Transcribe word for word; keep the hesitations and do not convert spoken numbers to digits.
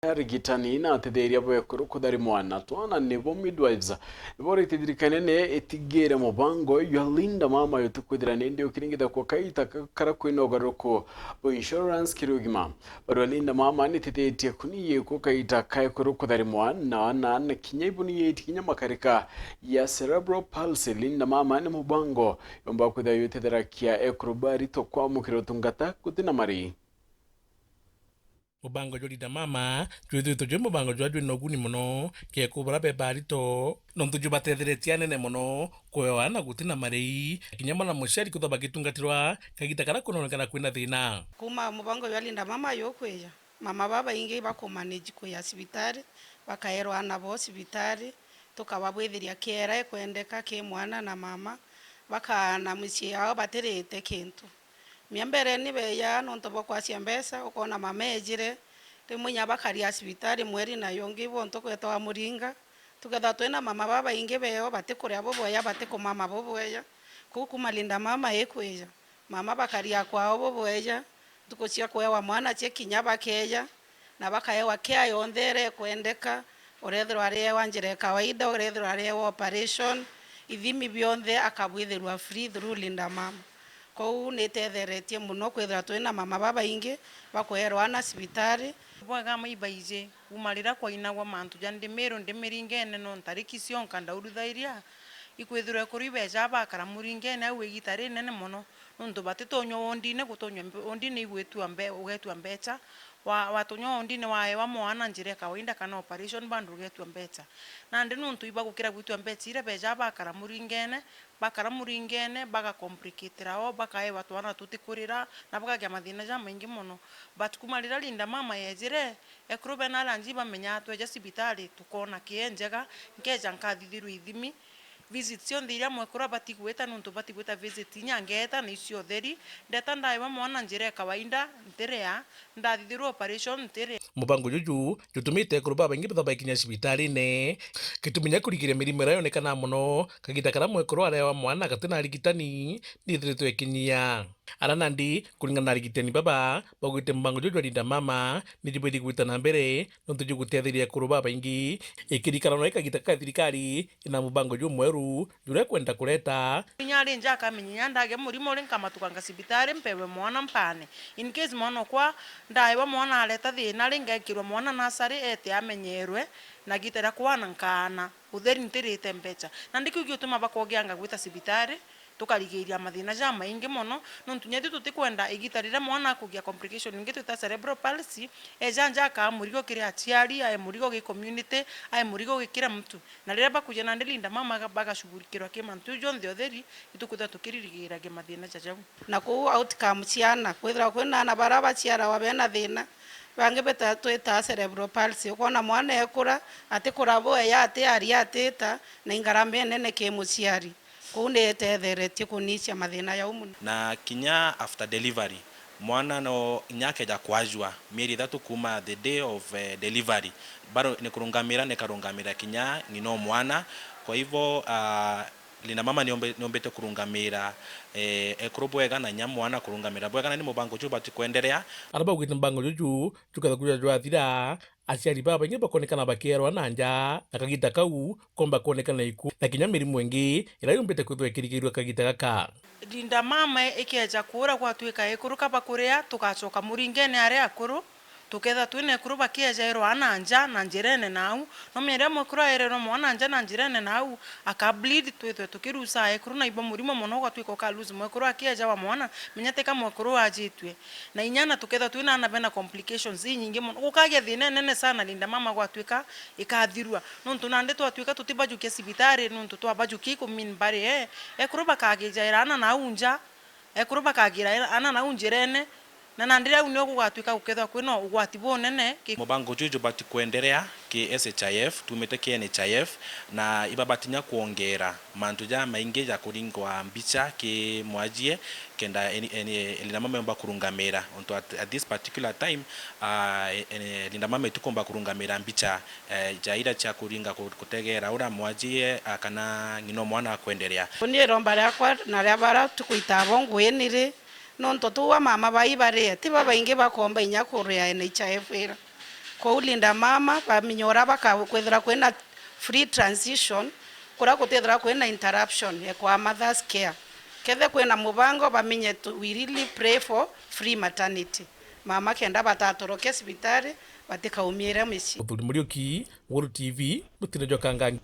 Arigitani na atetheeria ba ekuru kutharimwa na twana nibo midwives, nibo riti thirikari nene itigire mubango jwa Linda Mama juti kwithira nindi ukiringitha kwa kaita ka-, karia kwina ugaruruku bwa insurance kiri ugima. Barua Linda Mama nitithitie kuni yikwo kaita ka ekuru kutharimwa na ana na kinya ibuni yiti kinya makarika ya cerebral palsy. Linda Mama ni mubango yomba kwithira jutetherakia ekuru barito kwamukira utungata guti na mari. Mubango jwa Linda Mama jwithitwe jwi mubango jwa jwina uguni mono keko bara be barito, nontu jubatetheretie anene mono kwewa na guti na marei, kinya mwana muciari kwithwa bagitungatirwa kagita karia kunonekana kwina thina. Kuma mubango jwa Linda Mama jukwija, mama babaingi bakumanage kuya cibitari, bakaerwa ana bao cibitari, tukababwithiria kiera ikwendeka ki mwana na mama, bakaana micii yao batirite kintu. Mia mbere ni beeja nontu bwa kwacia mbeca, ukoona mama eejire, rimwe inya bakaria cibitari mweri na yungi, bonthe kwetwa muringa. Tukethwa twina mama babaingi beeo batikuria bubwega, batikumama bubwega. Kuu kuma Linda Mama ikwija, mama bakaria kwao bubwega, ntuku cia kuewa mwana cia kinya bakeeja, na bakaewa care yonthe iria ikwendeka. Urethirwa ariewa njira ya kawaida, urethirwa ariewa operation, ithimi bionthe akabwithirwa free through Linda Mama. Kou ni itetheretie mono kwithirwa twina mama babaingi bakweerwa ana cibitari. Bwega maibaiji, kuuma riria kwainagwa mantu ja ndimiru ndimiringene no ntariki cionka ndauru thaa iria, ikwithirwa ekuru ibeeja bakara muringene au igita rinene mono, nontu batitonywa wondine, gutonywa mbe-, wondine igwitua mbe-, ugetua mbecha, wa-, watonywa wondine waewa mwana njira ya kawaida kana operation bado ugetua mbecha. Nandi nontu ibagukira gwitua mbecha iria beeja bakara muringene, bakara muringene, bagacomplicatira o, bakaewa twana tutikurira, na bakagia mathina jamaingi mono. But kuma riria Linda Mama yeejire, ekuru bena allergy bamenyaa tweja cibitari, tukoona care njega, nkeeja nkathithirwa ithimi. Visit cionthe iria mwekuru abati gwita, nontu bati gwita visit inya ngeeta na icio theri, ndeeta ndaewa mwana njira ya kawaida, ntiria, ndathithirwa operation, ntiria. Mubango juju jutumite ekuru babaingi bethwa baikinya cibitarine. Gitumi nya kurigiria mirimo iria yonekanaa mono, kagita karia mwekuru areewa mwana gati na arigitani, nithiritwe ikinyia. Ara nandi, kuringana na arigitani baba, baugite mubango juju jwa Linda Mama, ni jubwiri gwita na mbere, nontu jugutetheria ekuru babaingi. Ikirikana no ikagita ka thirikari ina mubango jumweru, juria ikwenda kureta. Inya ri nja akamenya inya ndage murimo ri nkamatuka nga cibitari mpewe mwana mpane. In case mwana okwa ndaewa mwana areta thina ri ngekirwa mwana nasari ete amenyerwe na gita ria kwana nkaana utheri ntirite mbecha. Nandi kiu giutuma bakogeanga gwita cibitari tukarigiria mathina jamaingi mono, nontu nyethu tutikwenda igita riria mwana akugia complication ingi twita cerebral palsy, eja nja akaa murigo kiri aciari, ae murigo gi community, ae murigo gi kila mtu. Na riria bakuja nandi Linda Mama baga-, bagashughulikirwa ki mantu jau jonthe utheri, itukwithirwa tukirigiragia mathina ja jau. Na kuu outcome ciana, kwithirwa kwina ana baria baciarawa bena thina, bangi beta-, twita cerebral palsy. Ukoona mwana ekura, atikura bwega, atiaria, atita, na ingarama inene ki muciari. Kuu ni itetheretie kunicia mathina jau mono. Na kinya after delivery, mwana no inya akeja kwajua mieri ithatu kuuma the day of, eh, delivery, bado ni kurungamira, ni karungamira kinya ng'ina o mwana. Kwa hivyo, ah, Linda Mama niombe-, niombite kurungamira, eh, ekuru bwega na inya mwana kurungamira bwega, na ni mubango jubati kwenderea. Ara baugite mubango juju jukethwa kuja jwathira, aciari babaingi bakonekana bakierwa na nja, na kagita kau komba kwonekana iku na kinya mirimu ingi iria yumbite kwithwa ikirigirua kagita gaka. Linda Mama ikeja kuura gwatuika ekuru ka bakuria, tugacoka muringene aria akuru, tukethwa twina ekuru bakiejairwa ana nja na njirene nau. No miria mwekuru aererwa mwana nja na njirene nau, aka bleed, twithwe tukirusaa ekuru, na ibo murimo mono ugatwika uka lose mwekuru akieja wa mwana, menya tika mwekuru ajitue. Na inya na tukethwa twina ana bena complications inyingi mono, gukagia thina inene sana Linda Mama gwatwika ikathirua. Nontu nandi twatwika tutibajukia cibitari, nontu twabajukia iku mean bari, eh, ekuru bakagijaira ana nau nja, ekuru bakagira ana nau njirene, na nandi riu nio gugatwika gukethwa kwina ugwati bunene ki- Mubango juju jubati kwenderea ki S H I F, tumite ki N H I F, na ibabati nya kwongera mantu jamaingi ja kuringwa mbicha ki mwajie, kenda eni-, eni-, Linda Mama yomba kurungamira. Ontu at, at this particular time, ah, e-, eni-, Linda Mama itikumba kurungamira mbicha, eh, ja ira cia kuringa ku-, kutegera ura mwajie, ah, kana ng'ina o mwana akwenderea. Uni iromba riakwa na ria bara tukuita abo nguini ri, nontu tu amama bai barie, ti babaingi bakomba inya kuria N H I F ira. Koulinda mama bamenye uria baka-, kwithira kwina free transition, kuria kutithira kwina interruption ya kwa mother's care. Kethe kwina mubango, bamenye tu, we really pray for free maternity. Mama kenda batatoroke cibitari, batikaumiire micii. Muthuri Muriuki, Guru T V, Mutino jwa Kangangi.